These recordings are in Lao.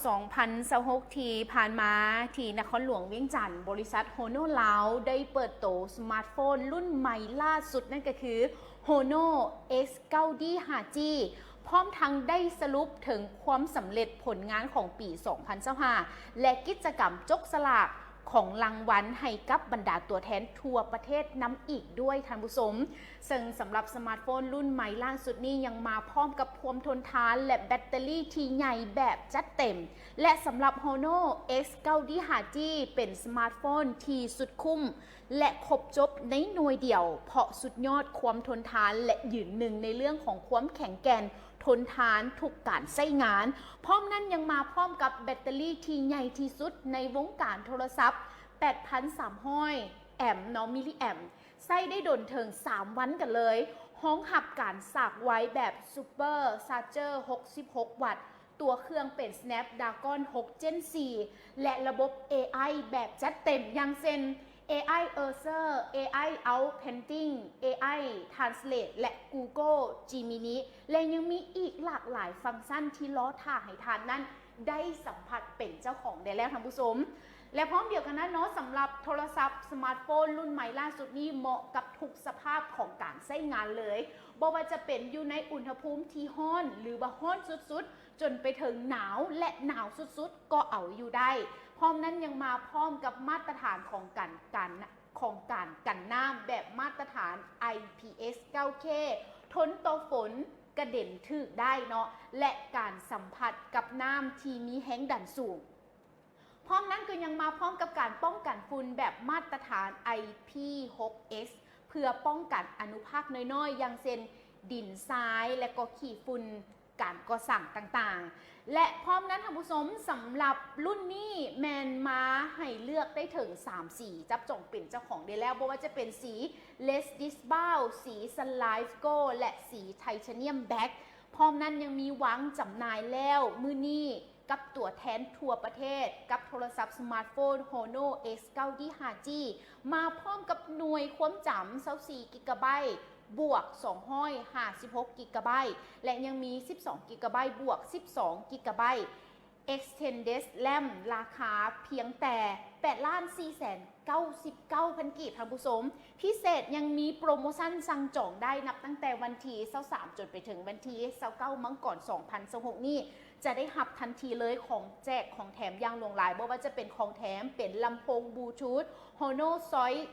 ສອງພັນຊາວຫົກທີ່ຜ່ານມາ ທີ່ນະຄອນຫຼວງວຽງຈັນ, ບໍລິສັດໂຮໂນລາວໄດ້ເປີດໂຕສະມາດໂຟນລຸ້ນໃໝ່ລ່າສຸດ, ນັ້ນກໍຄືໂຮໂນ ເອັກ ເກົ້າ ດີ ຫ້າ ຈີ ພ້ອມທັງໄດ້ສະຫຼຸບເຖິງຄວາມສຳເລັດຜົນງານຂອງປີສອງພັນຊາວຫ້າ ແລະ ກິດຈະກຳຈົກສະຫຼາກຂອງລາງວັນໃຫ້ກັບບັນດາຕົວແທນທົ່ວປະເທດນຳອີກດ້ວຍ, ທ່ານຜູ້ຊົມ. ເຊິ່ງສຳລັບສະມາດໂຟນລຸ້ນໃໝ່ລ່າສຸດນີ້ ຍັງມາພ້ອມກັບຄວາມທົນທານ ແລະ ແບັດເຕີຣີທີ່ໃຫຍ່ແບບຈັດເຕັມ ແລະ ສຳລັບໂຮໂນ ເອັກ ເກົ້າ ດີ ຫ້າ ຈີ ເປັນສະມາດໂຟນທີ່ສຸດຄຸ້ມ ແລະ ຄົບຈົບໃນໜ່ວຍດຽວ, ເພາະສຸດຍອດຄວາມທົນທານ ແລະ ຢືນໜຶ່ງໃນເລື່ອງຂອງຄວາມແຂງແກ່ນ, ທົນທານທຸກການໃຊ້ງານ. ພ້ອມນັ້ນຍັງມາພ້ອມກັບແບັດເຕີຣີທີ່ໃຫຍ່ທີ່ສຸດໃນວົງການໂທລະສັບ ແປດພັນສາມຮ້ອຍແອມເນາະ, ມິລລີແອມ, ໃຊ້ໄດ້ດົນເຖິງສາມວັນກັນເລີຍ, ຮອງຮັບການສາກໄວແບບ Super Charger ຫົກສິບຫົກວັດ, ຕົວເຄື່ອງເປັນ Snapdragon ຫົກ Gen ສີ່ ແລະ ລະບົບ ເອໄອ ແບບຈັດເຕັມ ຢ່າງເຊັ່ນ ເອໄອ Cursor, ເອໄອ Out Painting, ເອໄອ Translate ແລະ Google Gemini ແລະ ຍັງມີອີກຫຼາກຫຼາຍຟັງຊັນທີ່ລໍຖ້າໃຫ້ທ່ານນັ້ນໄດ້ສຳຜັດເປັນເຈົ້າຂອງໄດ້ແລ້ວ ທ່ານຜູ້ຊົມ. ແລະ ພ້ອມດຽວກັນນັ້ນເນາະ, ສຳລັບໂທລະສັບສະມາດໂຟນລຸ້ນໃໝ່ລ່າສຸດນີ້ ເໝາະກັບທຸກສະພາບຂອງການໃຊ້ງານເລີຍ, ບໍ່ວ່າຈະເປັນຢູ່ໃນອຸນຫະພູມທີ່ຮ້ອນ ຫຼືວ່າຮ້ອນສຸດໆ ຈົນໄປເຖິງໜາວ ແລະ ໜາວສຸດໆກໍເອົາຢູ່ໄດ້. ພ້ອມນັ້ນຍັງມາພ້ອມກັບມາດຕະຖານຂອງການ ການ ຂອງການກັນນ້ຳແບບມາດຕະຖານ ໄອພີເອັສ ເກົ້າເຄ ທົນຕໍ່ຝົນ, ກະເດັນຖືກໄດ້ເນາະ ແລະ ການສຳຜັດກັບນ້ຳທີ່ມີແຮງດັນສູງ. ພ້ອມນັ້ນກໍຍັງມາພ້ອມກັບການປ້ອງກັນຝຸ່ນແບບມາດຕະຖານ ໄອພີຫົກເອັສ ເພື່ອປ້ອງກັນອະນຸພາກນ້ອຍໆ ຢ່າງເຊັ່ນ ດິນຊາຍ ແລະ ກໍຂີ້ຝຸ່ນ ການກໍ່ສ້າງຕ່າງໆ ແລະ ພ້ອມນັ້ນ ທ່ານຜູ້ຊົມ, ສຳລັບລຸ້ນນີ້ແມ່ນມາໃຫ້ເລືອກໄດ້ເຖິງສາມສີ ຈັບຈອງເປັນເຈົ້າຂອງໄດ້ແລ້ວ, ບໍ່ວ່າຈະເປັນສີ Red Disc Brown, ສີ Sunlight Gold ແລະ ສີ Titanium Black. ພ້ອມນັ້ນຍັງມີວາງຈຳໜ່າຍແລ້ວມື້ນີ້ ກັບຕົວແທນທົ່ວປະເທດ ກັບໂທລະສັບສະມາດໂຟນ Honor ເອັກ ເກົ້າ ດີ ຫ້າ ຈີ ມາພ້ອມກັບໜ່ວຍຄວາມຈຳ ຊາວສີ່ ກິກະໄບ ບວກ ສອງຮ້ອຍຫ້າສິບຫົກ ກິກະໄບ ແລະ ຍັງມີ ສິບສອງ ກິກະໄບ ບວກ ສິບສອງ ກິກະໄບ Extended RAM ລາຄາພຽງແຕ່ ແປດລ້ານສີ່ແສນເກົ້າສິບເກົ້າພັນ ກີບ ທ່ານຜູ້ຊົມ. ພິເສດຍັງມີໂປຣໂມຊັນສັ່ງຈອງໄດ້ນັບຕັ້ງແຕ່ວັນທີຊາວສາມ ຈົນໄປເຖິງວັນທີຊາວເກົ້າ ມັງກອນ ສອງພັນຊາວຫົກນີ້ ຈະໄດ້ຮັບທັນທີເລີຍຂອງແຈກຂອງແຖມຢ່າງຫຼວງຫຼາຍ, ບໍ່ວ່າຈະເປັນຂອງແຖມເປັນລຳໂພງ Bluetooth Honor Choice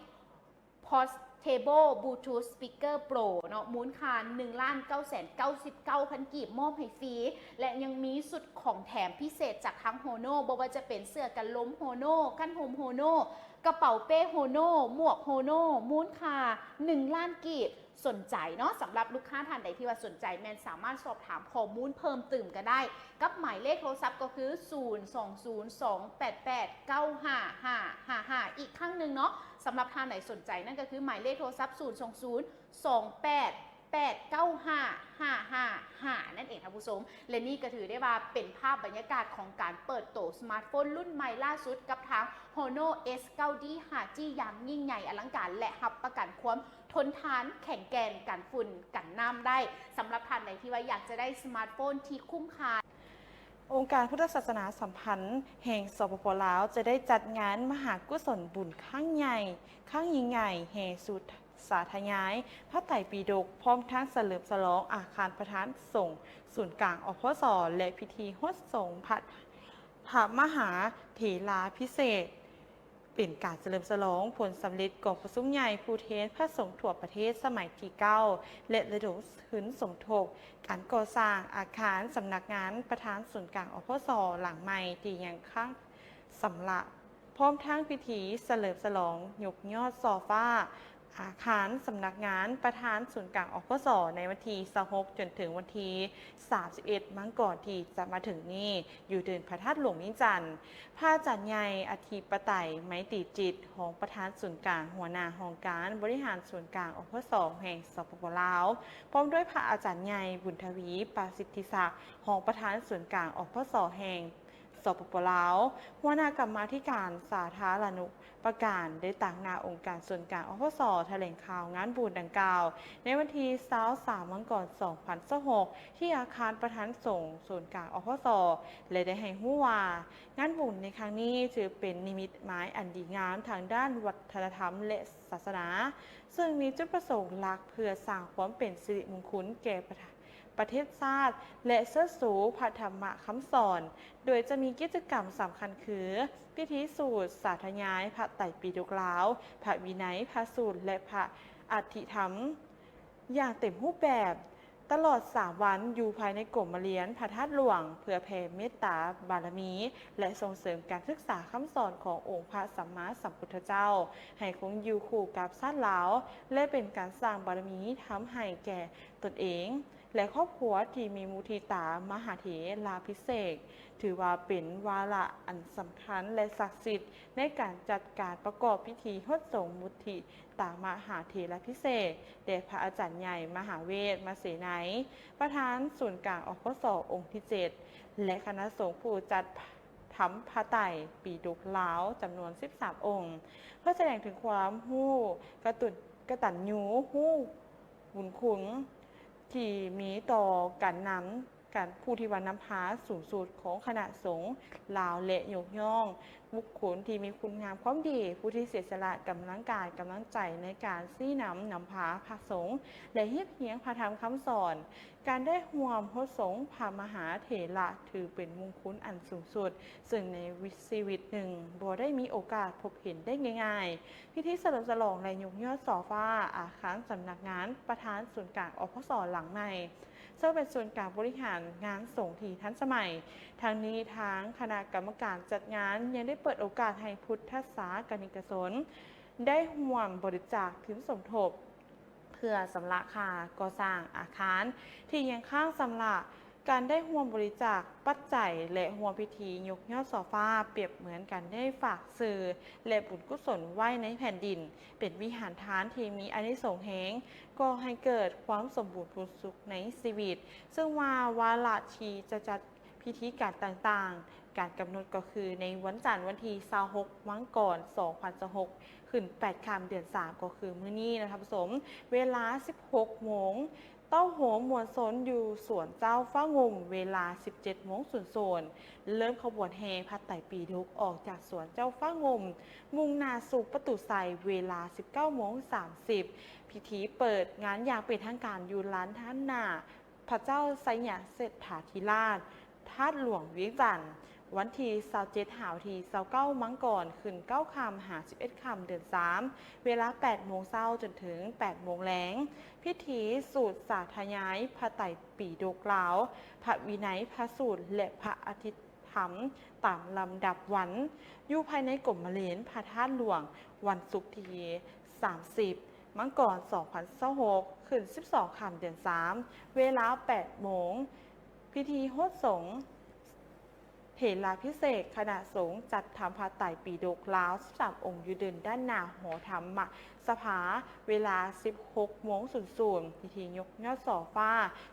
Portable Bluetooth Speaker Pro ເນາະ ມູນຄ່າ ໜຶ່ງລ້ານເກົ້າແສນເກົ້າສິບເກົ້າພັນ ກີບ ມອບໃຫ້ຟຣີ ແລະ ຍັງມີຊຸດຂອງແຖມພິເສດຈາກທາງ Honor ບໍ່ວ່າຈະເປັນເສື້ອກັນລົມ Honor ກັນຫົມ Honor ກະເປົາເປ້ Honor ໝວກ Honor ມູນຄ່າ ໜຶ່ງລ້ານ ກີບ. ສົນໃຈເນາະ, ສຳລັບລູກຄ້າທ່ານໃດທີ່ວ່າສົນໃຈ ແມ່ນສາມາດສອບຖາມຂໍ້ມູນເພີ່ມຕື່ມກັນໄດ້ ກັບໝາຍເລກໂທລະສັບກໍຄື ສູນສອງສູນສອງແປດແປດເກົ້າຫ້າຫ້າຫ້າຫ້າ ອີກຄັ້ງໜຶ່ງເນາະ, ສຳລັບທ່ານໃດສົນໃຈ ນັ້ນກໍຄືໝາຍເລກໂທລະສັບ ສູນສອງສູນສອງແປດແປດເກົ້າຫ້າຫ້າຫ້າຫ້າ ນັ້ນເອງ ທ່ານຜູ້ຊົມ. ແລະ ນີ້ກໍຖືໄດ້ວ່າເປັນພາບບັນຍາກາດຂອງການເປີດໂຕສະມາດໂຟນລຸ້ນໃໝ່ລ່າສຸດກັບທາງ Honor ເອັກ ເກົ້າ ດີ ຫ້າ ຈີ ຢ່າງຍິ່ງໃຫຍ່ອະລັງການ ແລະ ຮັບປະກັນຄວາມ ທົນທານ, ແຂງແກ່ນ, ກັນຝຸ່ນ, ກັນນ້ຳໄດ້. ສຳລັບທ່ານໃດທີ່ວ່າຢາກຈະໄດ້ສະມາດໂຟນທີ່ຄຸ້ມຄ່າ. ອົງການພຸດທະສາສະໜາສຳພັນແຫ່ງ ສປປ ລາວ ຈະໄດ້ຈັດງານມະຫາກຸສົນບຸນຄັ້ງໃຫຍ່ ຄັ້ງຍິ່ງໃຫຍ່ ແຫ່ສາທະຍາຍພະໄຕປິດົກ ພ້ອມທັງສະເຫຼີມສະຫຼອງອາຄານປະທານສົງສູນກາງ ອພສ ແລະ ພິທີຮວດສົງພະ ພະມະຫາເຖລາພິເສດ. ເປັນການສະເຫຼີມສະຫຼອງຜົນສຳເລັດກອງປະຊຸມໃຫຍ່ຜູ້ແທນພະສົງທົ່ວປະເທດສະໄໝທີເກົ້າ ແລະ ລະດົມທຶນສົມທົບການກໍ່ສ້າງອາຄານສຳນັກງານປະທານສູນກາງ ອພສ ຫຼັງໃໝ່ທີ່ຍັງຄ້າງຊຳລະ, ພ້ອມທັງພິທີສະເຫຼີມສະຫຼອງຍົກຍອດສໍຟ້າອາຄານສຳນັກງານປະທານສູນກາງ ອພສ ໃນວັນທີຊາວຫົກ ຈົນເຖິງວັນທີ ສາມສິບເອັດ ມັງກອນທີ່ຈະມາເຖິງນີ້ ຢູ່ເດີ່ນພະທາດຫຼວງວຽງຈັນ. ພະອາຈານໃຫຍ່ ອະທິປະໄຕ ໄມຕີຈິດ ຮອງປະທານສູນກາງ, ຫົວໜ້າຫ້ອງການບໍລິຫານສູນກາງ ອພສ ແຫ່ງ ສປປ ລາວ, ພ້ອມດ້ວຍພະອາຈານໃຫຍ່ ບຸນທະວີ ປະສິດທິສັກ ຮອງປະທານສູນກາງ ອພສ ແຫ່ງ ສປປ ລາວ, ຫົວໜ້າກຳມາທິການສາທາລະນຸປະການ ໄດ້ຕາງໜ້າອົງການສູນກາງ ອພສ ຖະແຫຼງຂ່າວງານບຸນດັ່ງກ່າວ ໃນວັນທີຊາວສາມ ມັງກອນ ສອງພັນຊາວຫົກ ທີ່ອາຄານປະທານສົງສູນກາງ ອພສ ແລະ ໄດ້ໃຫ້ຮູ້ວ່າ ງານບຸນໃນຄັ້ງນີ້ຖືເປັນນິມິດໝາຍອັນດີງາມທາງດ້ານວັດທະນະທຳ ແລະ ສາສະໜາ, ເຊິ່ງມີຈຸດປະສົງຫຼັກເພື່ອສ້າງຄວາມເປັນສິລິມຸງຄຸນແກ່ປະ ປະເທດຊາດ ແລະ ເຊີດຊູພະທຳມະຄຳສອນ, ໂດຍຈະມີກິດຈະກຳສຳຄັນຄື ພິທີສູດສາທະຍາຍພະໄຕປິດົກລາວ, ພະວິໄນ, ພະສູດ ແລະ ພະອະທິທຳ ຢ່າງເຕັມຮູບແບບ ຕະຫຼອດສາມວັນ ຢູ່ພາຍໃນກົມມະລຽນພະທາດຫຼວງ ເພື່ອແຜ່ເມດຕາບາລະມີ ແລະ ສົ່ງເສີມການສຶກສາຄຳສອນຂອງອົງພະສຳມາສຳພຸດທະເຈົ້າ ໃຫ້ຄົງຢູ່ຄູ່ກັບຊາດລາວ ແລະ ເປັນການສ້າງບາລະມີທຳໃຫ້ແກ່ຕົນເອງ ແລະ ຄອບຄົວທີ່ມີມຸທິຕາມະຫາເຖລາພິເສກ, ຖືວ່າເປັນວາລະອັນສຳຄັນ ແລະ ສັກສິດໃນການຈັດການປະກອບພິທີຫົດສົງມຸທິຕາມະຫາເຖລາພິເສກ ແດ່ພະອາຈານໃຫຍ່ມະຫາເວດມະເສໄນ, ປະທານສູນກາງ ອພສ ອົງທີເຈັດ ແລະ ຄະນະສົງຜູ້ຈັດທຳພະໄຕປິດົກລາວ ຈຳນວນສິບສາມອົງ, ເພື່ອສະແດງເຖິງຄວາມຮູ້ກະຕຸນ ກະຕັນຍູຮູ້ບຸນຄຸນ ທີ່ມີຕໍ່ການນຳ ການ ຜູ້ທີ່ວ່ານຳພາສູງສຸດຂອງຄະນະສົງລາວ ແລະ ຍົກຍ້ອງບຸກຄົນທີ່ມີຄຸນງາມຄວາມດີ, ຜູ້ທີ່ເສຍສະຫຼະກຳລັງກາຍ, ກຳລັງໃຈໃນການຊີ້ນຳນຳພາພະສົງ ແລະ ຮຽບຮຽງພະທຳຄຳສອນ. ການໄດ້ຮ່ວມຫົດສົງພະມະຫາເຖລະ ຖືເປັນມຸງຄຸນອັນສູງສຸດ, ເຊິ່ງໃນວິ ຊີວິດໜຶ່ງບໍ່ໄດ້ມີໂອກາດພົບເຫັນໄດ້ງ່າຍໆ. ພິທີສະເຫຼີມສະຫຼອງ ແລະ ຍົກຍອດສໍຟ້າອາຄານສຳນັກງານປະທານສູນກາງ ອພສ ຫຼັງໃໝ່ ເຊິ່ງເປັນສູນກາງບໍລິຫານງານສົງທີ່ທັນສະໄໝ. ທັງນີ້, ທາງຄະນະກຳມະການຈັດງານຍັງໄດ້ເປີດໂອກາດໃຫ້ພຸດທະສາກະນິກະຊົນໄດ້ຮ່ວມບໍລິຈາກທຶນສົມທົບ ເພື່ອຊຳລະຄ່າກໍ່ສ້າງອາຄານທີ່ຍັງຄ້າງຊຳລະ. ການໄດ້ຮ່ວມບໍລິຈາກປັດໄຈ ແລະ ຮ່ວມພິທີຍົກຍອດສໍຟ້າ ປຽບເໝືອນການໄດ້ຝາກຊື່ ແລະ ບຸນກຸສົນໄວ້ໃນແຜ່ນດິນ, ເປັນວິຫານທານທີ່ມີອານິສົງແຮງ, ກໍ່ໃຫ້ເກີດຄວາມສົມບູນພູນສຸກໃນຊີວິດ. ເຊິ່ງວ່າວາລະທີ່ຈະຈັດພິທີການຕ່າງໆ ການກຳນົດກໍຄືໃນວັນຈັນ ວັນທີຊາວຫົກ ມັງກອນ ສອງພັນຊາວຫົກ ຂຶ້ນແປດຄ່ຳເດືອນສາມ ກໍຄືມື້ນີ້ນະທ່ານຜູ້ຊົມ, ເວລາສິບຫົກໂມງ ເຕົ້າໂຮມມວນຊົນຢູ່ສວນເຈົ້າຟ້າງຸ່ມ ເວລາສິບເຈັດໂມງສູນສູນ, ເລີ່ມຂະບວນແຫ່ພະໄຕປີດົກອອກຈາກສວນເຈົ້າຟ້າງຸ່ມ ມຸ່ງໜ້າສູ່ປະຕູໄຊ ເວລາສິບເກົ້າໂມງສາມສິບ. ພິທີເປີດງານຢ່າງເປັນທາງການຢູ່ລານດ້ານໜ້າ ພະເຈົ້າໄຊຍະເສດຖາທິລາດ ທາດຫຼວງວຽງຈັນ, ວັນທີຊາວເຈັດຫາວັນທີຊາວເກົ້າ ມັງກອນ ຂຶ້ນເກົ້າຄ່ຳ ຫາສິບເອັດຄ່ຳເດືອນສາມ ເວລາແປດໂມງເຊົ້າຈົນເຖິງແປດໂມງແລງ. ພິທີສູດສາທະຍາຍພະໄຕປີດົກລາວ, ພະວິໄນ, ພະສູດ ແລະ ພະອະທິທຳຕາມລຳດັບວັນ ຢູ່ພາຍໃນກົມມະເລນພະທາດຫຼວງ, ວັນສຸກທີສາມສິບ ມັງກອນ ສອງພັນຊາວຫົກ ຂຶ້ນສິບສອງຄ່ຳເດືອນສາມ ເວລາແປດໂມງ. ພິທີຫົດສົງເຖລາພິເສກຄະນະສົງຈັດທຳພະໄຕປີດົກລາວສິບສາມອົງ ຢູ່ເດີ່ນດ້ານໜ້າຫໍທຳມະສະພາ ເວລາສິບຫົກໂມງສູນສູນ. ພິທີຍົກຍອດສໍຟ້າ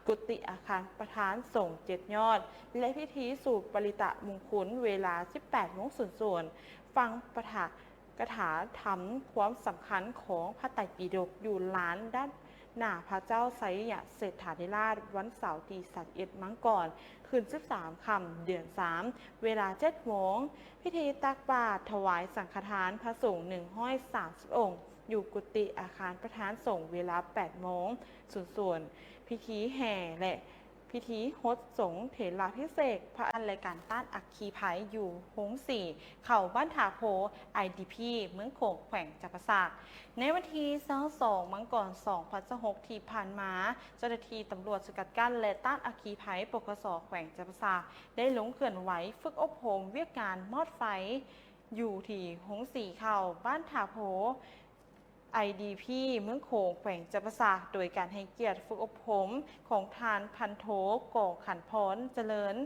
ກຸຕິອາຄານປະທານສົງເຈັດຍອດ ແລະ ພິທີສູດປະລິຕະມຸງຄຸນ ເວລາສິບແປດໂມງສູນສູນ. ຟັງປາຖະ ກະຖາທຳຄວາມສຳຄັນຂອງພະໄຕປິດົກ ຢູ່ລານດ້ານໜ້າພະເຈົ້າໄຊຍະເສດຖາທິລາດ ວັນເສົາທີສາມສິບເອັດ ມັງກອນ ຂຶ້ນສິບສາມຄ່ຳເດືອນສາມ ເວລາເຈັດໂມງ. ພິທີຕັກບາດຖວາຍສັງຄະທານພະສົງໜຶ່ງຮ້ອຍສາມສິບອົງ ຢູ່ກຸຕິອາຄານປະທານສົງ ເວລາແປດໂມງສູນສູນ. ພິທີແຫ່ ແລະ ພິທີຫົດສົງເຖລາພິເສກພະ ແລະ ການຕ້ານອັກຄີໄພຢູ່ໂຮງສີ ເຂົ້າບ້ານທ່າໂພ ໄອດີພີ ເມືອງໂຂງ ແຂວງຈຳປາສັກ. ໃນວັນທີຊາວສອງ ມັງກອນ ສອງພັນຊາວຫົກ ທີ່ຜ່ານມາ, ເຈົ້າໜ້າທີ່ຕຳຫຼວດສະກັດກັ້ນ ແລະ ຕ້ານອັກຄີໄພ ປກສ ແຂວງຈຳປາສັກ ໄດ້ລົງເຄື່ອນໄຫວຝຶກອົບຮົມວຽກງານມອດໄຟ ຢູ່ທີ່ໂຮງສີເຂົ້າບ້ານທ່າໂພ ໄອດີພີ ເມືອງໂຂງ ແຂວງຈຳປາສັກ ໂດຍການໃຫ້ກຽດຝຶກອົບຮົມຂອງທ່ານພັນໂທ ກອງຂັນພອນ ຈະເລີນ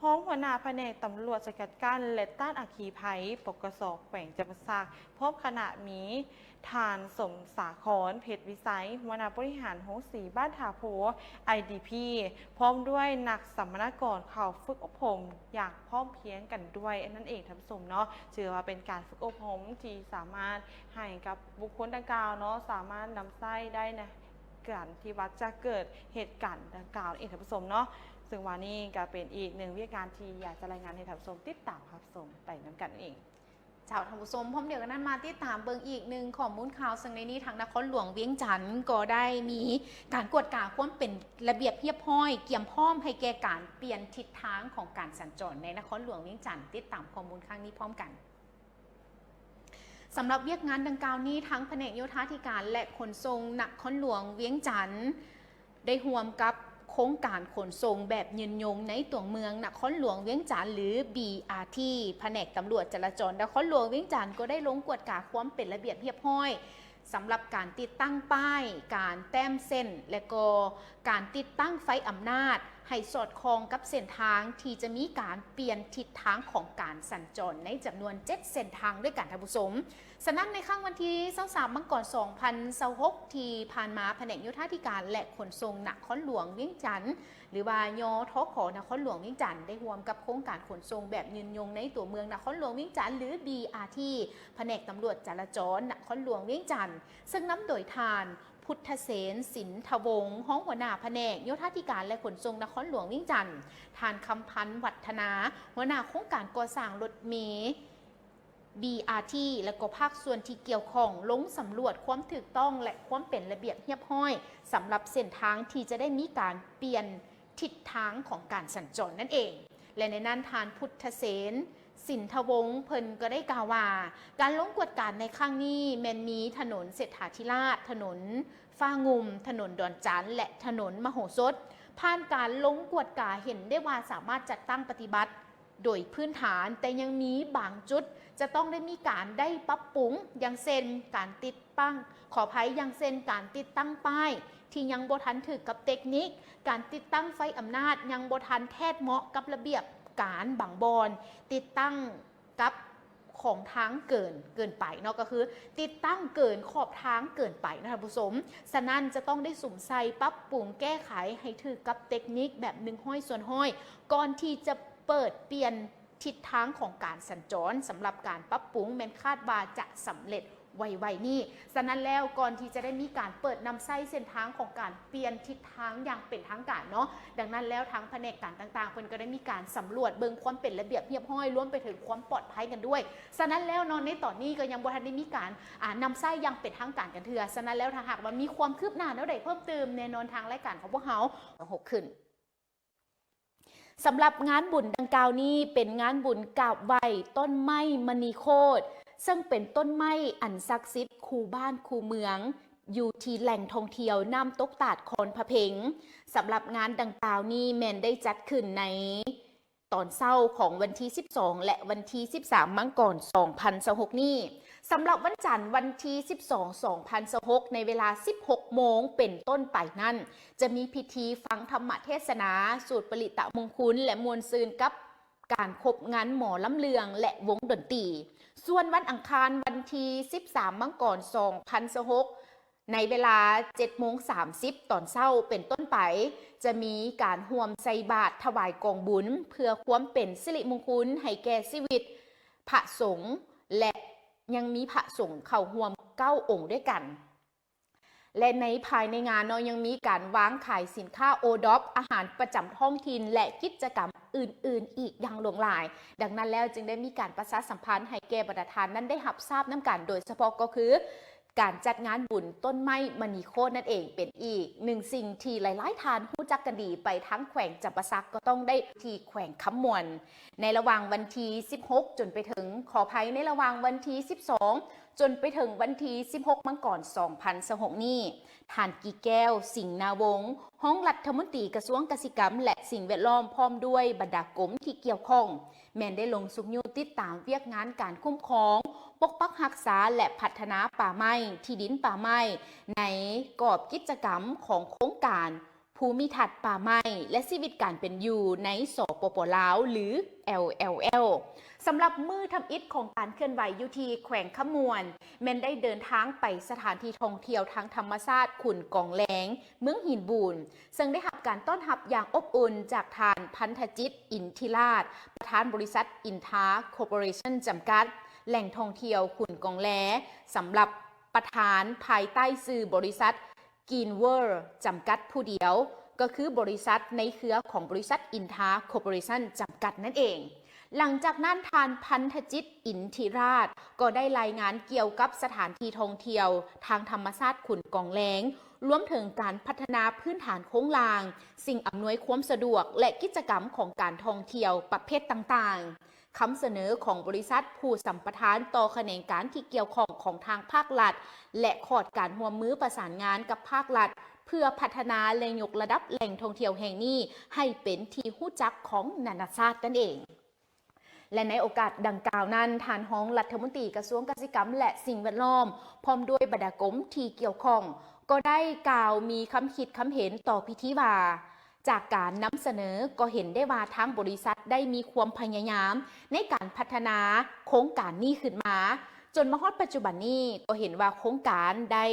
ຮອງຫົວໜ້າພະແນກຕຳຫຼວດສະກັດກັ້ນ ແລະ ຕ້ານອັກຄີໄພ ປກສ ແຂວງຈຳປາສັກ ພ້ອມຄະນະມີ ທ່ານ ສົມສາຄອນ ເພັດວິໄຊ ຫົວໜ້າບໍລິຫານໂຮງສີບ້ານທ່າໂພ ໄອດີພີ ພ້ອມດ້ວຍນັກສຳມະນາກອນເຂົ້າຝຶກອົບຮົມຢ່າງພ້ອມພຽງກັນດ້ວຍນັ້ນເອງທ່ານຜູ້ຊົມເນາະ. ຖືວ່າເປັນການຝຶກອົບຮົມທີ່ສາມາດໃຫ້ກັບບຸກຄົນດັ່ງກ່າວເນາະ ສາມາດນຳໃຊ້ໄດ້ໃນການທີ່ວ່າຈະເກີດເຫດການດັ່ງກ່າວເອງທ່ານຜູ້ຊົມເນາະ. ເຊິ່ງວ່ານີ້ກໍເປັນອີກໜຶ່ງວຽກງານທີ່ຢາກຈະລາຍງານໃຫ້ທ່ານຜູ້ຊົມຕິດຕາມຮັບຊົມໄປນຳກັນເອງ. ເຈົ້າ ທ່ານຜູ້ຊົມ ພ້ອມດຽວກັນນັ້ນ ມາຕິດຕາມເບິ່ງອີກໜຶ່ງຂໍ້ມູນຂ່າວ ເຊິ່ງໃນນີ້ທາງນະຄອນຫຼວງວຽງຈັນກໍໄດ້ມີການກວດກາຄວາມເປັນລະບຽບຮຽບຮ້ອຍ ກຽມພ້ອມໃຫ້ແກ່ການປ່ຽນທິດທາງຂອງການສັນຈອນໃນນະຄອນຫຼວງວຽງຈັນ. ຕິດຕາມຂໍ້ມູນຄັ້ງນີ້ພ້ອມກັນ. ສຳລັບວຽກງານດັ່ງກ່າວນີ້ ທາງພະແນກໂຍທາທິການ ແລະ ຂົນສົ່ງນະຄອນຫຼວງວຽງຈັນ ໄດ້ຮ່ວມກັບໂຄງການຂົນສົ່ງແບບຍືນຍົງໃນຕົວເມືອງນະຄອນຫຼວງວຽງຈັນ ຫຼື ບີອາທີ ພະແນກຕຳຫຼວດຈະລາຈອນນະຄອນຫຼວງວຽງຈັນ ກໍໄດ້ລົງກວດກາຄວາມເປັນລະບຽບຮຽບຮ້ອຍ ສຳລັບການຕິດຕັ້ງປ້າຍ, ການແຕ້ມເສັ້ນ ແລະ ກໍການຕິດຕັ້ງໄຟອຳນາດ ໃຫ້ສອດຄ່ອງກັບເສັ້ນທາງທີ່ຈະມີການປ່ຽນທິດທາງຂອງການສັນຈອນໃນຈຳນວນເຈັດເສັ້ນທາງດ້ວຍກັນ ທ່ານຜູ້ຊົມ. ສະນັ້ນ ໃນຄ່ຳວັນທີຊາວສາມ ມັງກອນ ສອງພັນຊາວຫົກ ທີ່ຜ່ານມາ ພະແນກໂຍທາທິການ ແລະ ຂົນສົ່ງນະຄອນຫຼວງວຽງຈັນ ຫຼືວ່າ ຍທຂ ນະຄອນຫຼວງວຽງຈັນ ໄດ້ຮ່ວມກັບໂຄງການຂົນສົ່ງແບບຍືນຍົງໃນຕົວເມືອງນະຄອນຫຼວງວຽງຈັນ ຫຼື ບີອາທີ ພະແນກຕຳຫຼວດຈະລາຈອນນະຄອນຫຼວງວຽງຈັນ ເຊິ່ງນຳໂດຍທ່ານ ພຸດທະເສນ ສິນທະວົງ ຮອງຫົວໜ້າພະແນກໂຍທາທິການ ແລະ ຂົນສົ່ງນະຄອນຫຼວງວຽງຈັນ, ທ່ານ ຄຳພັນ ວັດທະນາ ຫົວໜ້າໂຄງການກໍ່ສ້າງລົດເມ ບີອາທີ ແລະ ກໍພາກສ່ວນທີ່ກ່ຽວຂ້ອງ ລົງສຳຫຼວດຄວາມຖືກຕ້ອງ ແລະ ຄວາມເປັນລະບຽບຮຽບຮ້ອຍ ສຳລັບເສັ້ນທາງທີ່ຈະໄດ້ມີການປ່ຽນທິດທາງຂອງການສັນຈອນນັ້ນເອງ. ແລະ ໃນນັ້ນ ທ່ານ ພຸດທະເສນ ສິນທະວົງ ເພິ່ນກໍໄດ້ກ່າວວ່າ ການລົງກວດກາໃນຄັ້ງນີ້ແມ່ນມີຖະໜົນເສດຖາທິລາດ, ຖະໜົນຟ້າງຸ່ມ, ຖະໜົນດອນຈັນ ແລະ ຖະໜົນມະໂຫສົດ ຜ່ານການລົງກວດກາເຫັນໄດ້ວ່າສາມາດຈັດຕັ້ງປະຕິບັດໂດຍພື້ນຖານ, ແຕ່ຍັງມີບາງຈຸດຈະຕ້ອງໄດ້ມີການໄດ້ປັບປຸງ, ຢ່າງເຊັ່ນ ການຕິດຕັ້ງ, ຂໍອະໄພ, ຢ່າງເຊັ່ນ ການຕິດຕັ້ງປ້າຍທີ່ຍັງບໍ່ທັນຖືກກັບເຕັກນິກ, ການຕິດຕັ້ງໄຟອຳນາດຍັງບໍ່ທັນແທດເໝາະກັບລະບຽບການບາງບ່ອນ, ຕິດຕັ້ງ ກັບຂອງທາງເກີນ ເກີນໄປເນາະ ກໍຄືຕິດຕັ້ງເກີນຂອບທາງເກີນໄປນະທ່ານຜູ້ຊົມ. ສະນັ້ນຈະຕ້ອງໄດ້ສຸມໃສ່ປັບປຸງແກ້ໄຂໃຫ້ຖືກກັບເຕັກນິກແບບໜຶ່ງຮ້ອຍສ່ວນຮ້ອຍ ກ່ອນທີ່ຈະເປີດປ່ຽນທິດທາງຂອງການສັນຈອນ. ສຳລັບການປັບປຸງແມ່ນຄາດວ່າຈະສຳເລັດໄວໆນີ້. ສະນັ້ນແລ້ວ ກ່ອນທີ່ຈະໄດ້ມີການເປີດນຳໃຊ້ເສັ້ນທາງຂອງການປ່ຽນທິດ ທາງຢ່າງເປັນທາງການເນາະ. ດັ່ງນັ້ນແລ້ວ ທາງພະແນກການຕ່າງໆ ເພິ່ນກໍໄດ້ມີການສຳຫຼວດເບິ່ງຄວາມເປັນລະບຽບຮຽບຮ້ອຍ ລວມໄປເຖິງຄວາມປອດໄພກັນດ້ວຍ. ສະນັ້ນແລ້ວເນາະ ໃນຕອນນີ້ກໍຍັງບໍ່ທັນໄດ້ມີການ ອາ ນຳໃຊ້ຢ່າງເປັນທາງການກັນເທື່ອ. ສະນັ້ນແລ້ວ ຖ້າຫາກວ່າມີຄວາມຄືບໜ້າແນວໃດເພີ່ມເຕີມ ແນ່ນອນທາງລາຍການຂອງພວກເຮົາ ຫົກຂຶ້ນ. ສຳລັບງານບຸນດັ່ງກ່າວນີ້ ເປັນງານບຸນກາບໄຫວ້ຕົ້ນໄມ້ມະນີໂຄດ ເຊິ່ງເປັນຕົ້ນໄມ້ອັນສັກສິດຄູ່ບ້ານຄູ່ເມືອງ ຢູ່ທີ່ແຫຼ່ງທ່ອງທ່ຽວນ້ຳຕົກຕາດຄອນພະເພັງ. ສຳລັບງານດັ່ງກ່າວນີ້ແມ່ນໄດ້ຈັດຂຶ້ນໃນຕອນເຊົ້າຂອງວັນທີສິບສອງ ແລະ ວັນທີສິບສາມ ມັງກອນ ສອງພັນຊາວຫົກນີ້. ສຳລັບວັນຈັນ ວັນທີສິບສອງ ສອງພັນຊາວຫົກ ໃນເວລາສິບຫົກໂມງເປັນຕົ້ນໄປນັ້ນ ຈະມີພິທີຟັງທຳມະເທດສະໜາ ສູດປະລິຕະມຸງຄຸນ ແລະ ມ່ວນຊື່ນກັບ ການຄົບງັນໝໍລຳເລື່ອງ ແລະ ວົງດົນຕີ. ສ່ວນວັນອັງຄານ ວັນທີສິບສາມ ມັງກອນ ສອງພັນຊາວຫົກ ໃນເວລາເຈັດໂມງສາມສິບຕອນເຊົ້າເປັນຕົ້ນໄປ ຈະມີການຮ່ວມໃສ່ບາດຖວາຍກອງບຸນ ເພື່ອຄວາມເປັນສິລິມຸງຄຸນໃຫ້ແກ່ຊີວິດພະສົງ ແລະ ຍັງມີພະສົງເຂົ້າຮ່ວມເກົ້າອົງດ້ວຍກັນ. ແລະ ໃນ ພາຍໃນງານເນາະ ຍັງມີການວາງຂາຍສິນຄ້າໂອດອບ ອາຫານປະຈຳທ້ອງຖິ່ນ ແລະ ກິດຈະກຳອື່ນໆອີກຢ່າງຫຼວງຫຼາຍ. ດັ່ງນັ້ນແລ້ວ ຈຶ່ງໄດ້ມີການປະຊາສຳພັນໃຫ້ແກ່ບັນດາທ່ານນັ້ນໄດ້ຮັບຊາບນຳກັນ, ໂດຍສະເພາະກໍຄື ການຈັດງານບຸນຕົ້ນໄມ້ມະນີໂຄດນັ້ນເອງ ເປັນອີກໜຶ່ງສິ່ງທີ່ຫຼາຍໆທ່ານຮູ້ຈັກກັນດີ ໄປທາງແຂວງຈຳປາສັກກໍຕ້ອງໄດ້ທີ່ແຂວງຄຳມ່ວນ. ໃນລະຫວ່າງວັນທີສິບຫົກ ຈົນໄປເຖິງ, ຂໍອະໄພ, ໃນລະຫວ່າງວັນທີສິບສອງ ຈົນໄປເຖິງວັນທີສິບຫົກ ມັງກອນ ສອງພັນຊາວຫົກນີ້, ທ່ານ ກີແກ້ວ ສິງນາວົງ ຮອງລັດຖະມົນຕີກະຊວງກະສິກຳ ແລະ ສິ່ງແວດລ້ອມ ພ້ອມດ້ວຍບັນດາກົມທີ່ກ່ຽວຂ້ອງ ແມ່ນໄດ້ລົງຊຸກຍູ້ຕິດຕາມວຽກງານການຄຸ້ມຄອງ ປົກປັກຮັກສາ ແລະ ພັດທະນາປ່າໄມ້, ທີ່ດິນປ່າໄມ້ ໃນກອບກິດຈະກຳຂອງໂຄງການພູມິທັດປ່າໄມ້ ແລະ ຊີວິດການເປັນຢູ່ໃນ ສປປ ລາວ ຫຼື ແອລແອລແອລ. ສຳລັບມື້ທຳອິດຂອງການເຄື່ອນໄຫວຢູ່ທີ່ແຂວງຄຳມ່ວນ ແມ່ນໄດ້ເດີນທາງໄປສະຖານທີ່ທ່ອງທ່ຽວທາງທຳມະຊາດຂຸນກອງແລງ ເມືອງຫີນບູນ ເຊິ່ງໄດ້ຮັບການຕ້ອນຮັບຢ່າງອົບອຸ່ນຈາກທ່ານ ພັນທະຈິດ ອິນທິລາດ ປະທານບໍລິສັດ ອິນທາ ຄໍເປີເຣຊັນ ຈຳກັດ, ແຫຼ່ງທ່ອງທ່ຽວຂຸນກອງແລ ສຳລັບປະທານພາຍໃຕ້ຊື່ບໍລິສັດ ກຣີນເວີລ ຈຳກັດຜູ້ດຽວ, ກໍຄືບໍລິສັດໃນເຄືອຂອງບໍລິສັດ ອິນທາ ຄໍເປີເຣຊັນ ຈຳກັດນັ້ນເອງ. ຫຼັງຈາກນັ້ນ ທ່ານ ພັນທະຈິດ ອິນທິລາດ ກໍໄດ້ລາຍງານກ່ຽວກັບສະຖານທີ່ທ່ອງທ່ຽວທາງທຳມະຊາດຂຸນກອງແລງ, ລວມເຖິງການພັດທະນາພື້ນຖານໂຄງລ່າງ, ສິ່ງອຳນວຍຄວາມສະດວກ ແລະ ກິດຈະກຳຂອງການທ່ອງທ່ຽວປະເພດຕ່າງໆ, ຄຳສະເໜີຂອງບໍລິສັດຜູ້ສຳປະທານຕໍ່ຂະແໜງການທີ່ກ່ຽວຂ້ອງຂອງທາງພາກລັດ ແລະ ຂອດການຮ່ວມມືປະສານງານກັບພາກລັດ ເພື່ອພັດທະນາ ແລະ ຍົກລະດັບແຫຼ່ງທ່ອງທ່ຽວແຫ່ງນີ້ໃຫ້ເປັນທີ່ຮູ້ຈັກຂອງນານາຊາດນັ້ນເອງ. ແລະ ໃນໂອກາດດັ່ງກ່າວນັ້ນ, ທ່ານຮອງລັດຖະມົນຕີກະຊວງກະສິກຳ ແລະ ສິ່ງແວດລ້ອມ ພ້ອມດ້ວຍບັນດາກົມທີ່ກ່ຽວຂ້ອງ ກໍໄດ້ກ່າວມີຄຳຄິດຄຳເຫັນຕໍ່ພິທີວ່າ, ຈາກການນຳສະເໜີກໍເຫັນໄດ້ວ່າທາງບໍລິສັດໄດ້ມີຄວາມພະຍາຍາມໃນການພັດທະນາໂຄງການນີ້ຂຶ້ນມາ, ຈົນມາຮອດປັດຈຸບັນນີ້ກໍເຫັນວ່າໂຄງການໄດ້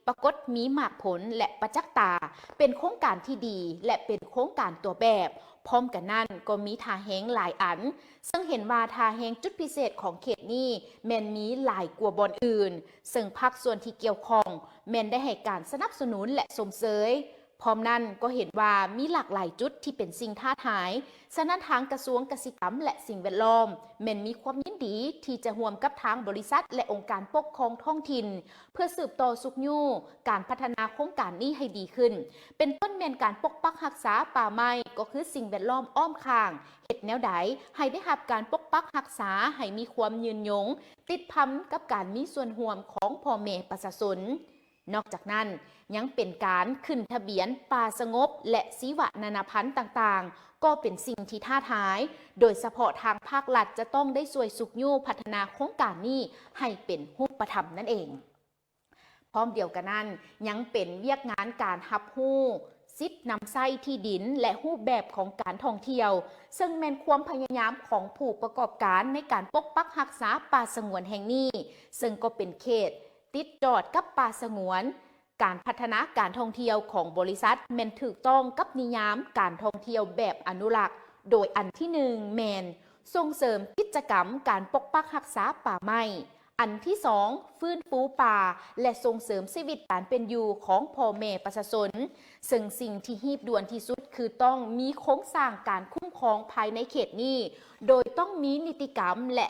ປາກົດມີໝາກຜົນ ແລະ ປະຈັກຕາ ເປັນໂຄງການທີ່ດີ ແລະ ເປັນໂຄງການຕົວແບບ. ພ້ອມກັນນັ້ນກໍມີທ່າແຮງຫຼາຍອັນ, ເຊິ່ງເຫັນວ່າທ່າແຮງຈຸດພິເສດຂອງເຂດນີ້ແມ່ນມີຫຼາຍກວ່າບ່ອນອື່ນ, ເຊິ່ງພາກສ່ວນທີ່ກ່ຽວຂ້ອງແມ່ນໄດ້ໃຫ້ການສະໜັບສະໜູນ ແລະ ຊົມເຊີຍ. ພ້ອມນັ້ນກໍເຫັນວ່າມີຫຼາກຫຼາຍຈຸດທີ່ເປັນສິ່ງທ້າທາຍ, ສະນັ້ນທາງກະຊວງກະສິກຳ ແລະ ສິ່ງແວດລ້ອມ ແມ່ນມີຄວາມຍິນດີທີ່ຈະຮ່ວມກັບທາງບໍລິສັດ ແລະ ອົງການປົກຄອງທ້ອງຖິ່ນ ເພື່ອສືບຕໍ່ຊຸກຍູ້ການພັດທະນາໂຄງການນີ້ໃຫ້ດີຂຶ້ນ, ເປັນຕົ້ນແມ່ນການປົກປັກຮັກສາປ່າໄມ້, ກໍຄືສິ່ງແວດລ້ອມອ້ອມຂ້າງ, ເຮັດແນວໃດໃຫ້ໄດ້ຮັບການປົກປັກຮັກສາໃຫ້ມີຄວາມຍືນຍົງ, ຕິດພັນກັບການມີສ່ວນຮ່ວມຂອງພໍ່ແມ່ປະຊາຊົນ. ນອກຈາກນັ້ນ, ຍັງເປັນການຂຶ້ນທະບຽນປ່າສະຫງົບ ແລະ ຊີວະນານາພັນຕ່າງໆ ກໍເປັນສິ່ງທີ່ທ້າທາຍ, ໂດຍສະເພາະທາງພາກລັດຈະຕ້ອງໄດ້ຊ່ວຍຊຸກຍູ້ພັດທະນາໂຄງການນີ້ໃຫ້ເປັນຮູບປະທຳນັ້ນເອງ. ພ້ອມດຽວກັນນັ້ນ, ຍັງເປັນວຽກງານການຮັບຮູ້ສິດນຳໃຊ້ທີ່ດິນ ແລະ ຮູບແບບຂອງການທ່ອງທ່ຽວ, ເຊິ່ງແມ່ນຄວາມພະຍາຍາມຂອງຜູ້ປະກອບການໃນການປົກປັກຮັກສາປ່າສະຫງວນແຫ່ງນີ້, ເຊິ່ງກໍເປັນເຂດ ຕິດຈອດກັບປ່າສະຫງວນ, ການພັດທະນາການທ່ອງທ່ຽວຂອງບໍລິສັດແມ່ນຖືກຕ້ອງກັບນິຍາມການທ່ອງທ່ຽວແບບອະນຸລັກ, ໂດຍອັນທີໜຶ່ງແມ່ນສົ່ງເສີມກິດຈະກຳການປົກປັກຮັກສາປ່າໄມ້, ອັນທີສອງຟື້ນຟູປ່າ ແລະ ສົ່ງເສີມຊີວິດການເປັນຢູ່ຂອງພໍ່ແມ່ປະຊາຊົນ, ເຊິ່ງສິ່ງທີ່ຮີບດ່ວນທີ່ສຸດຄືຕ້ອງມີໂຄງສ້າງການຄຸ້ມຄອງພາຍໃນເຂດນີ້, ໂດຍຕ້ອງມີນິຕິກຳ ແລະ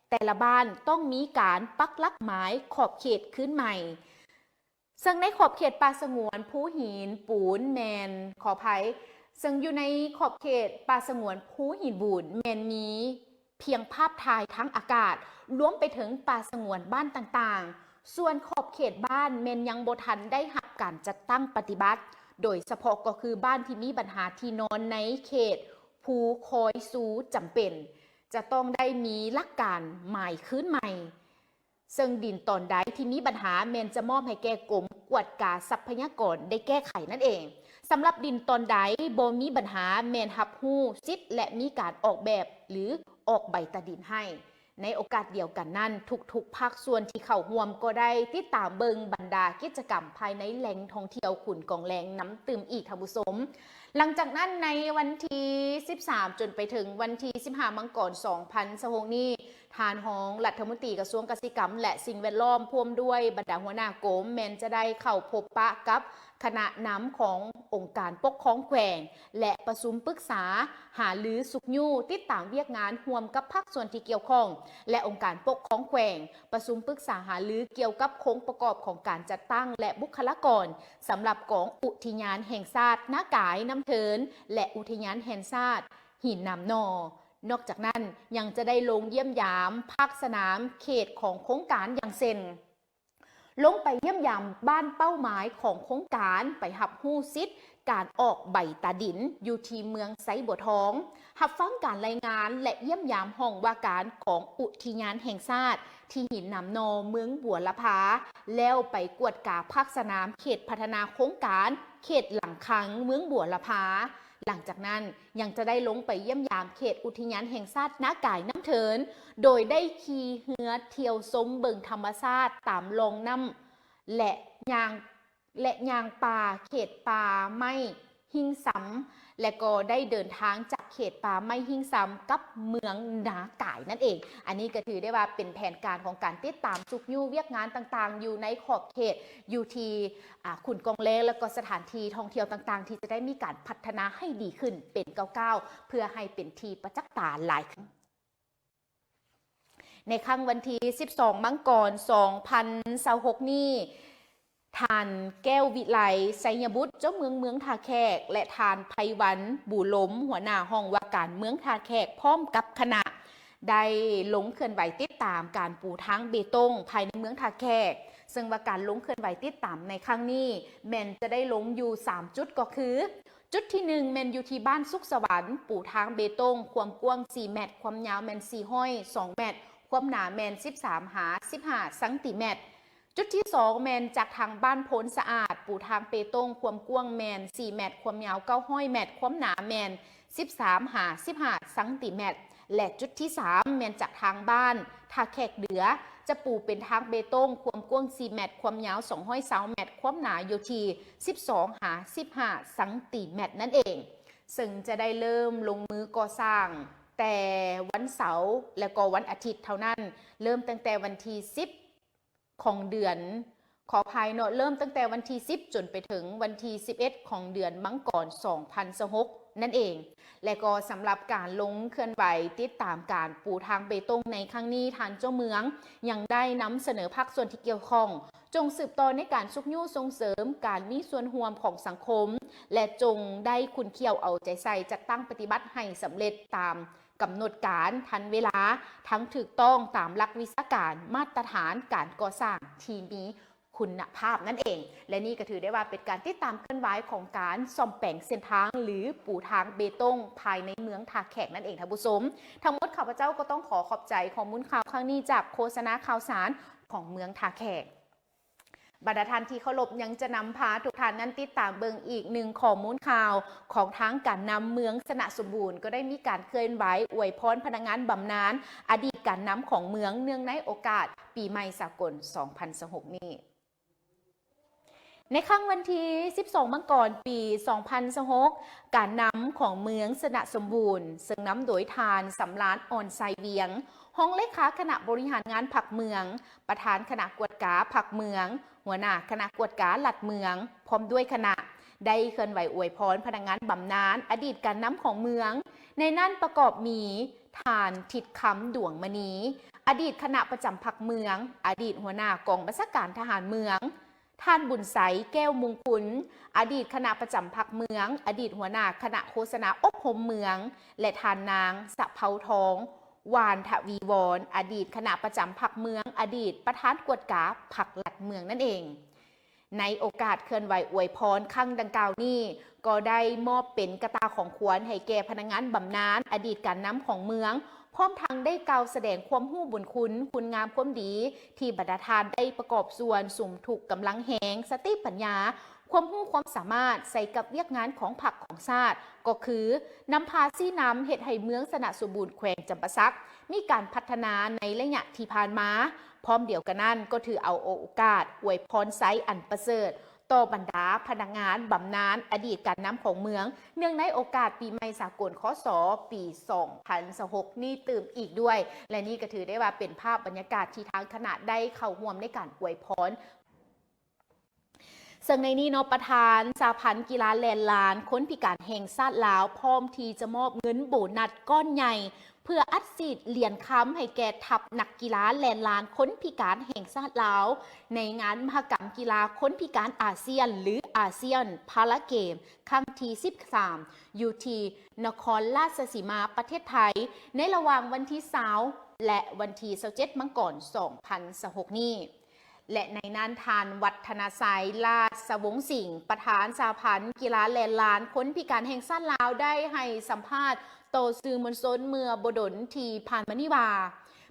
ແຕ່ລະບ້ານຕ້ອງມີການປັກຫຼັກໝາຍຂອບເຂດຄືນໃໝ່. ເຊິ່ງໃນຂອບເຂດປ່າສະຫງວນພູຫີນປູນແມ່ນ, ຂໍອະໄພ, ເຊິ່ງຢູ່ໃນຂອບເຂດປ່າສະຫງວນພູຫີນບູນແມ່ນມີພຽງພາບຖ່າຍທາງອາກາດ, ລວມໄປເຖິງປ່າສະຫງວນບ້ານຕ່າງໆ. ສ່ວນຂອບເຂດບ້ານແມ່ນຍັງບໍ່ທັນໄດ້ຮັບການຈັດຕັ້ງປະຕິບັດ, ໂດຍສະເພາະກໍຄືບ້ານທີ່ມີບັນຫາທີ່ນອນໃນເຂດພູຄອຍຊູຈຳເປັນ ຈະຕ້ອງໄດ້ມີຫຼັກການໝາຍຄືນໃໝ່. ເຊິ່ງດິນຕອນໃດທີ່ມີບັນຫາແມ່ນຈະມອບໃຫ້ແກ່ກົມກວດກາຊັບພະຍາກອນໄດ້ແກ້ໄຂນັ້ນເອງ. ສຳລັບດິນຕອນໃດບໍ່ມີບັນຫາແມ່ນຮັບຮູ້ສິດ ແລະ ມີການອອກແບບ ຫຼື ອອກໃບຕາດິນໃຫ້. ໃນໂອກາດດຽວກັນນັ້ນ, ທຸກໆພາກສ່ວນທີ່ເຂົ້າຮ່ວມກໍໄດ້ຕິດຕາມເບິ່ງບັນດາກິດຈະກຳພາຍໃນແຫຼ່ງທ່ອງທ່ຽວຂຸນກອງແລງນຳຕື່ມອີກ, ທ່ານຜູ້ຊົມ. ຫຼັງຈາກນັ້ນ, ໃນວັນທີສິບສາມ ຈົນໄປເຖິງວັນທີສິບຫ້າ ມັງກອນ ສອງພັນຊາວຫົກນີ້, ທ່ານຮອງລັດຖະມົນຕີກະຊວງກະສິກຳ ແລະ ສິ່ງແວດລ້ອມ ພ້ອມດ້ວຍບັນດາຫົວໜ້າກົມ ແມ່ນຈະໄດ້ເຂົ້າພົບປະກັບຄະນະນຳຂອງອົງການປົກຄອງແຂວງ ແລະ ປະຊຸມປຶກສາຫາລືຊຸກຍູ້ຕິດຕາມວຽກງານຮ່ວມກັບພາກສ່ວນທີ່ກ່ຽວຂ້ອງ ແລະ ອົງການປົກຄອງແຂວງ, ປະຊຸມປຶກສາຫາລືກ່ຽວກັບໂຄງປະກອບຂອງການຈັດຕັ້ງ ແລະ ບຸກຄະລາກອນ ສຳລັບກອງອຸທິຍານແຫ່ງຊາດນາກາຍນ້ຳເທີນ ແລະ ອຸທິຍານແຫ່ງຊາດຫີນໜາມໜໍ່. ນອກຈາກນັ້ນ, ຍັງຈະໄດ້ລົງຢ້ຽມຢາມພາກສະໜາມເຂດຂອງໂຄງການ ຢ່າງເຊັ່ນ ລົງໄປຢ້ຽມຢາມບ້ານເປົ້າໝາຍຂອງໂຄງການ, ໄປຮັບຮູ້ສິດການອອກໃບຕາດິນຢູ່ທີ່ເມືອງໄຊບົວທອງ, ຮັບຟັງການລາຍງານ ແລະ ຢ້ຽມຢາມຫ້ອງວ່າການກອງອຸທິຍານແຫ່ງຊາດທີ່ຫີນໜາມໜໍ່ ເມືອງບົວລະພາ ແລ້ວໄປກວດກາພາກສະໜາມເຂດພັດທະນາໂຄງການເຂດຫຼັງຄັງ ເມືອງບົວລະພາ. ຫຼັງຈາກນັ້ນຍັງຈະໄດ້ລົງໄປຢ້ຽມຢາມເຂດອຸທິຍານແຫ່ງຊາດນາກາຍນ້ຳເທີນ ໂດຍໄດ້ຂີ່ເຮືອທ່ຽວຊົມເບິ່ງທຳມະຊາດຕາມລ່ອງນ້ຳ ແລະ ຍ່າງ ແລະ ຍ່າງປ່າເຂດປ່າໄມ້ຫິ້ງຊຳ ແລະ ກໍໄດ້ເດີນທາງຈາກເຂດປ່າໄມ້ຫິ້ງຊຳກັບເມືອງນາກາຍນັ້ນເອງ. ອັນນີ້ກໍຖືໄດ້ວ່າເປັນແຜນການຂອງການຕິດຕາມຊຸກຍູ້ວຽກງານຕ່າງໆ ຢູ່ໃນຂອບເຂດ ຢູ່ທີ່ ອາ ຂຸນກອງແລ ແລະ ກໍສະຖານທີ່ທ່ອງທ່ຽວຕ່າງໆ ທີ່ຈະໄດ້ມີການພັດທະນາໃຫ້ດີຂຶ້ນເປັນກ້າວໆ ເພື່ອໃຫ້ເປັນທີ່ປະຈັກຕາຫຼາຍຂຶ້ນ. ໃນຄ່ຳວັນທີສິບສອງ ມັງກອນ ສອງພັນຊາວຫົກນີ້, ທ່ານ ແກ້ວວິໄລ ໄຊຍະບຸດ ເຈົ້າເມືອງເມືອງທ່າແຂກ ແລະ ທ່ານ ໄພວັນ ບູລົມ ຫົວໜ້າຫ້ອງວ່າການເມືອງທ່າແຂກ ພ້ອມກັບຄະນະ ໄດ້ລົງເຄື່ອນໄຫວຕິດຕາມການປູທາງເບຕົງພາຍໃນເມືອງທ່າແຂກ, ເຊິ່ງວ່າການລົງເຄື່ອນໄຫວຕິດຕາມໃນຄັ້ງນີ້ ແມ່ນຈະໄດ້ລົງຢູ່ສາມຈຸດ ກໍຄື ຈຸດທີໜຶ່ງແມ່ນຢູ່ທີ່ບ້ານສຸກສະຫວັນ, ປູທາງເບຕົງ, ຄວາມກວ້າງສີ່ແມັດ, ຄວາມຍາວແມ່ນສີ່ຮ້ອຍສອງແມັດ, ຄວາມໜາແມ່ນສິບສາມຫາສິບຫ້າຊັງຕີແມັດ. ຈຸດທີສອງແມ່ນຈາກທາງບ້ານໂພນສະອາດ, ປູທາງເບຕົງ, ຄວາມກວ້າງແມ່ນສີ່ແມັດ, ຄວາມຍາວເກົ້າຮ້ອຍແມັດ, ຄວາມໜາແມ່ນສິບສາມຫາສິບຫ້າຊັງຕີແມັດ. ແລະ ຈຸດທີສາມແມ່ນຈາກທາງບ້ານທ່າແຂກເດືອ, ຈະປູເປັນທາງເບຕົງ, ຄວາມກວ້າງສີ່ແມັດ, ຄວາມຍາວສອງຮ້ອຍຊາວແມັດ, ຄວາມໜາຢູ່ທີ່ສິບສອງຫາສິບຫ້າຊັງຕີແມັດນັ້ນເອງ. ເຊິ່ງຈະໄດ້ເລີ່ມລົງມືກໍ່ສ້າງແຕ່ວັນເສົາ ແລະ ກໍວັນອາທິດເທົ່ານັ້ນ, ເລີ່ມຕັ້ງແຕ່ວັນທີສິບຂອງເດືອນ, ຂໍອະໄພເນາະ, ເລີ່ມຕັ້ງແຕ່ວັນທີສິບຈົນໄປເຖິງວັນທີສິບເອັດຂອງເດືອນມັງກອນ ສອງພັນຊາວຫົກນັ້ນເອງ. ແລະ ກໍສຳລັບການລົງເຄື່ອນໄຫວຕິດຕາມການປູທາງເບຕົງໃນຄັ້ງນີ້, ທ່ານເຈົ້າເມືອງຍັງໄດ້ນຳສະເໜີພາກສ່ວນທີ່ກ່ຽວຂ້ອງ ຈົ່ງສືບຕໍ່ໃນການຊຸກຍູ້ສົ່ງເສີມການມີສ່ວນຮ່ວມຂອງສັງຄົມ ແລະ ຈົ່ງໄດ້ຂຸ້ນຂ້ຽວເອົາໃຈໃສ່ຈັດຕັ້ງປະຕິບັດໃຫ້ສຳເລັດຕາມກຳນົດການ, ທັນເວລາ, ທັງຖືກຕ້ອງຕາມຫຼັກວິຊາການ, ມາດຕະຖານການກໍ່ສ້າງທີ່ມີຄຸນນະພາບນັ້ນເອງ. ແລະ ນີ້ກໍຖືໄດ້ວ່າເປັນການຕິດຕາມເຄື່ອນໄຫວຂອງການສ້ອມແປງເສັ້ນທາງ ຫຼື ປູທາງເບຕົງພາຍໃນເມືອງທ່າແຂກນັ້ນເອງ ທ່ານຜູ້ຊົມ. ທັງໝົດຂ້າພະເຈົ້າກໍຕ້ອງຂໍຂອບໃຈຂໍ້ມູນຂ່າວຄັ້ງນີ້ຈາກໂຄສະນາຂ່າວສານຂອງເມືອງທ່າແຂກ. ບັນດາທ່ານທີ່ເຄົາລົບ, ຍັງຈະນຳພາທຸກທ່ານນັ້ນຕິດຕາມເບິ່ງອີກໜຶ່ງຂໍ້ມູນຂ່າວຂອງທາງການນຳເມືອງຊະນະສົມບູນ, ກໍໄດ້ມີການເຄື່ອນໄຫວອວຍພອນພະນັກງານບຳນານອະດີດການນຳຂອງເມືອງ ເນື່ອງໃນໂອກາດປີໃໝ່ສາກົນ ສອງພັນຊາວຫົກນີ້. ໃນຄ່ຳວັນທີສິບສອງ ມັງກອນ ປີສອງພັນຊາວຫົກ, ການນຳຂອງເມືອງຊະນະສົມບູນ ເຊິ່ງນຳໂດຍທ່ານ ສຳລານ ອ່ອນໄຊວຽງ, ຮອງເລຂາຄະນະບໍລິຫານງານພັກເມືອງ, ປະທານຄະນະກວດກາພັກເມືອງ, ຫົວໜ້າຄະນະກວດກາລັດເມືອງ ພ້ອມດ້ວຍຄະນະ ໄດ້ເຄື່ອນໄຫວອວຍພອນພະນັກງານບຳນານອະດີດການນຳຂອງເມືອງ, ໃນນັ້ນປະກອບມີ ທ່ານ ທິດຄຳ ດວງມະນີ, ອະດີດຄະນະປະຈຳພັກເມືອງ, ອະດີດຫົວໜ້າກອງບັນຊາການທະຫານເມືອງ, ທ່ານ ບຸນໄຊ ແກ້ວມຸງຄຸນ, ອະດີດຄະນະປະຈຳພັກເມືອງ, ອະດີດຫົວໜ້າຄະນະໂຄສະນາອົບຮົມເມືອງ ແລະ ທ່ານນາງ ສະເພົາທອງ ຫວານທະວີວອນ, ອະດີດຄະນະປະຈຳພັກເມືອງ, ອະດີດປະທານກວດກາພັກລັດເມືອງນັ້ນເອງ. ໃນໂອກາດເຄື່ອນໄຫວອວຍພອນຄັ້ງດັ່ງກ່າວນີ້, ກໍໄດ້ມອບເປັນກະຕ່າຂອງຂວັນໃຫ້ແກ່ພະນັກງານບຳນານອະດີດການນຳຂອງເມືອງ, ພ້ອມທັງໄດ້ກ່າວສະແດງຄວາມຮູ້ບຸນຄຸນ, ຄຸນງາມຄວາມດີ ທີ່ບັນດາທ່ານໄດ້ປະກອບສ່ວນສຸມທຸກກຳລັງແຮງ, ສະຕິປັນຍາ, ຄວາມຮູ້ຄວາມສາມາດໃສ່ກັບວຽກງານຂອງພັກຂອງຊາດ, ກໍຄືນຳພາຊີ້ນຳເຮັດໃຫ້ເມືອງຊະນະສົມບູນ ແຂວງຈຳປາສັກ ມີການພັດທະນາໃນໄລຍະທີ່ຜ່ານມາ. ພ້ອມດຽວກັນນັ້ນ, ກໍຖືເອົາໂອກາດອວຍພອນໄຊອັນປະເສີດຕໍ່ບັນດາພະນັກງານບຳນານອະດີດການນຳຂອງເມືອງ, ເນື່ອງໃນໂອກາດປີໃໝ່ສາກົນ ຄ.ສ. ປີສອງພັນຊາວຫົກນີ້ຕື່ມອີກດ້ວຍ. ແລະ ນີ້ກໍຖືໄດ້ວ່າເປັນພາບບັນຍາກາດທີ່ທາງຄະນະໄດ້ເຂົ້າຮ່ວມໃນການອວຍພອນ. ເຊິ່ງໃນນີ້ເນາະ, ປະທານສະຫະພັນກິລາແລ່ນລານຄົນພິການແຫ່ງຊາດລາວ ພ້ອມທີ່ຈະມອບເງິນໂບນັດກ້ອນໃຫຍ່ ເພື່ອອັດສີດຫຼຽນຄຳໃຫ້ແກ່ທັບນັກກິລາແລ່ນລານຄົນພິການແຫ່ງຊາດລາວ ໃນງານມະຫະກຳກິລາຄົນພິການອາຊຽນ ຫຼື ອາຊຽນພາລາເກມ ຄັ້ງທີສິບສາມ ຢູ່ທີ່ນະຄອນລາຊະສີມາ ປະເທດໄທ ໃນລະຫວ່າງວັນທີຊາວ ແລະ ວັນທີຊາວເຈັດ ມັງກອນ ສອງພັນຊາວຫົກນີ້. ແລະ ໃນນັ້ນ ທ່ານ ວັດທະນະໄຊ ລາຊະວົງສິງ ປະທານສະຫະພັນກິລາແລ່ນລານຄົນພິການແຫ່ງຊາດລາວ ໄດ້ໃຫ້ສຳພາດ ຕໍ່ສື່ມວນຊົນເມື່ອບໍ່ດົນທີ່ຜ່ານມານີ້ວ່າ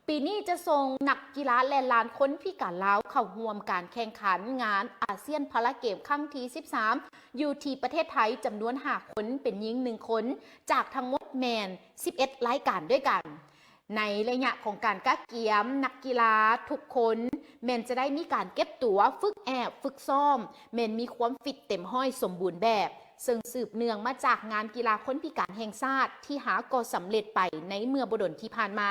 ປີນີ້ຈະສົ່ງນັກກິລາແລ່ນລານຄົນພິການລາວເຂົ້າຮ່ວມການແຂ່ງຂັນງານອາຊຽນພາລາເກມຄັ້ງທີສິບສາມ ຢູ່ທີ່ປະເທດໄທ ຈຳນວນຫ້າຄົນ ເປັນຍິງໜຶ່ງຄົນ ຈາກທັງໝົດແມ່ນສິບເອັດລາຍການດ້ວຍກັນ. ໃນໄລຍະຂອງການກະກຽມ ນັກກິລາທຸກຄົນແມ່ນຈະໄດ້ມີການເກັບຕົວ, ຝຶກແອບ, ຝຶກຊ້ອມ, ແມ່ນມີຄວາມຟິດເຕັມຮ້ອຍສົມບູນແບບ, ເຊິ່ງສືບເນື່ອງມາຈາກງານກິລາຄົນພິການແຫ່ງຊາດທີ່ຫາກໍສຳເລັດໄປໃນເມື່ອບໍ່ດົນທີ່ຜ່ານມາ,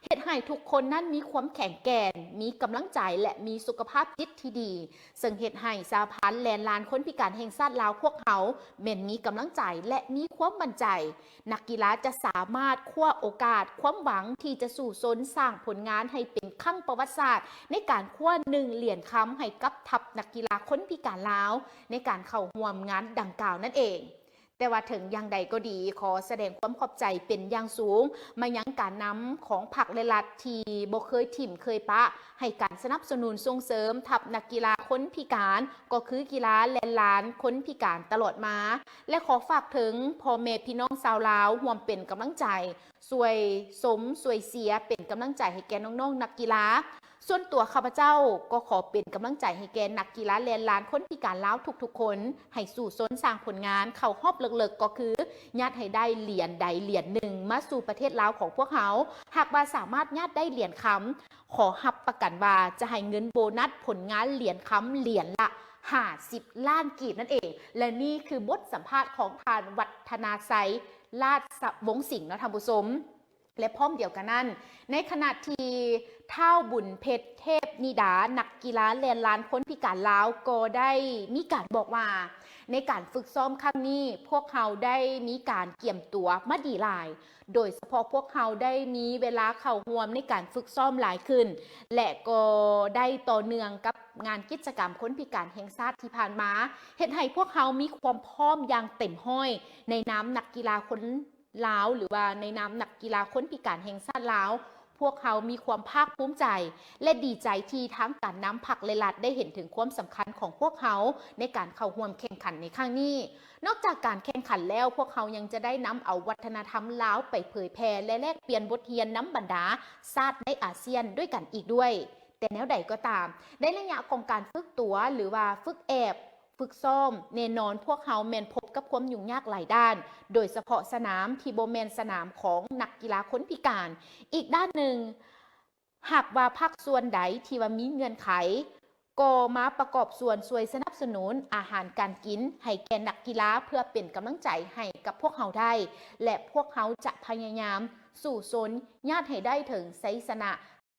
ເຮັດໃຫ້ທຸກຄົນນັ້ນມີຄວາມແຂງແກ່ນ, ມີກຳລັງໃຈ ແລະ ມີສຸຂະພາບຈິດທີ່ດີ, ເຊິ່ງເຮັດໃຫ້ສະຫະພັນແລ່ນລານຄົນພິການແຫ່ງຊາດລາວພວກເຮົາ ແມ່ນມີກຳລັງໃຈ ແລະ ມີຄວາມໝັ້ນໃຈ. ນັກກິລາຈະສາມາດຄວ້າໂອກາດ, ຄວາມຫວັງທີ່ຈະສູ້ຊົນສ້າງຜົນງານໃຫ້ເປັນຄັ້ງປະຫວັດສາດ ໃນການຄວ້າໜຶ່ງຫຼຽນຄຳໃຫ້ກັບທັບນັກກິລາຄົນພິການລາວ ໃນການເຂົ້າຮ່ວມງານດັ່ງກ່າວນັ້ນເອງ. ແຕ່ວ່າເຖິງຢ່າງໃດກໍດີ, ຂໍສະແດງຄວາມຂອບໃຈເປັນຢ່າງສູງມາຍັງການນຳຂອງພັກ ແລະ ລັດ ທີ່ບໍ່ເຄີຍຖິ້ມເຄີຍປະ ໃຫ້ການສະໜັບສະໜູນສົ່ງເສີມທັບນັກກິລາຄົນພິການ ກໍຄືກິລາແລ່ນລານຄົນພິການຕະຫຼອດມາ ແລະ ຂໍຝາກເຖິງພໍ່ແມ່ພີ່ນ້ອງຊາວລາວ ຮ່ວມເປັນກຳລັງໃຈ, ຊ່ວຍຊົມ, ຊ່ວຍເຊຍ, ເປັນກຳລັງໃຈໃຫ້ແກ່ນ້ອງໆນັກກິລາ. ສ່ວນຕົວຂ້າພະເຈົ້າກໍຂໍເປັນກຳລັງໃຈໃຫ້ແກ່ນັກກິລາແລ່ນລານຄົນພິການລາວທຸກໆຄົນ ໃຫ້ສູ້ຊົນສ້າງຜົນງານເຂົ້າຮອບເລິກໆ ກໍຄືຍາດໃຫ້ໄດ້ຫຼຽນໃດຫຼຽນໜຶ່ງມາສູ່ປະເທດລາວຂອງພວກເຮົາ. ຫາກວ່າສາມາດຍາດໄດ້ຫຼຽນຄຳ, ຂໍຮັບປະກັນວ່າຈະໃຫ້ເງິນໂບນັດຜົນງານຫຼຽນຄຳຫຼຽນລະຫ້າສິບລ້ານກີບນັ້ນເອງ. ແລະ ນີ້ຄືບົດສຳພາດຂອງທ່ານ ວັດທະນາໄຊ ລາດສະວົງສິງ ເນາະທ່ານຜູ້ຊົມ. ແລະ ພ້ອມດຽວກັນນັ້ນ, ໃນຂະນະທີ່ທ້າວ ບຸນເພັດ ເທບນິດາ ນັກກິລາແລ່ນລານຄົນພິການລາວ ກໍໄດ້ມີການບອກວ່າ ໃນການຝຶກຊ້ອມຄັ້ງນີ້ ພວກເຮົາໄດ້ມີການກຽມຕົວມາດີຫຼາຍ, ໂດຍສະເພາະພວກເຮົາໄດ້ມີເວລາເຂົ້າຮ່ວມໃນການຝຶກຊ້ອມຫຼາຍຂຶ້ນ ແລະ ກໍໄດ້ຕໍ່ເນື່ອງກັບງານກິດຈະກຳຄົນພິການແຫ່ງຊາດທີ່ຜ່ານມາ, ເຮັດໃຫ້ພວກເຮົາມີຄວາມພ້ອມຢ່າງເຕັມຮ້ອຍ ໃນນາມນັກກິລາຄົນ ລາວ ຫຼືວ່າໃນນາມນັກກິລາຄົນພິການແຫ່ງຊາດລາວ, ພວກເຮົາມີຄວາມພາກພູມໃຈ ແລະ ດີໃຈທີ່ທາງການນຳພັກ ແລະ ລັດ ໄດ້ເຫັນເຖິງຄວາມສຳຄັນຂອງພວກເຮົາໃນການເຂົ້າຮ່ວມແຂ່ງຂັນໃນຄັ້ງນີ້. ນອກຈາກການແຂ່ງຂັນແລ້ວ, ພວກເຮົາຍັງຈະໄດ້ນຳເອົາວັດທະນະທຳລາວໄປເຜີຍແຜ່ ແລະ ແລກປ່ຽນບົດຮຽນນຳບັນດາຊາດໃນອາຊຽນດ້ວຍກັນອີກດ້ວຍ. ແຕ່ແນວໃດກໍຕາມ, ໃນໄລຍະຂອງການຝຶກຕົວ ຫຼືວ່າຝຶກແອບ, ຝຶກຊ້ອມ, ແນ່ນອນພວກເຮົາແມ່ນພົບກັບຄວາມຫຍຸ້ງຍາກຫຼາຍດ້ານ, ໂດຍສະເພາະສະໜາມທີ່ບໍ່ແມ່ນສະໜາມຂອງນັກກິລາຄົນພິການ. ອີກດ້ານໜຶ່ງ, ຫາກວ່າພາກສ່ວນໃດທີ່ວ່າມີເງື່ອນໄຂ, ກໍມາປະກອບສ່ວນຊ່ວຍສະໜັບສະໜູນອາຫານການກິນໃຫ້ແກ່ນັກກິລາ ເພື່ອເປັນກຳລັງໃຈໃຫ້ກັບພວກເຮົາໄດ້ ແລະ ພວກເຮົາຈະພະຍາຍາມສູ້ຊົນຍາດໃຫ້ໄດ້ເຖິງໄຊຊະນະ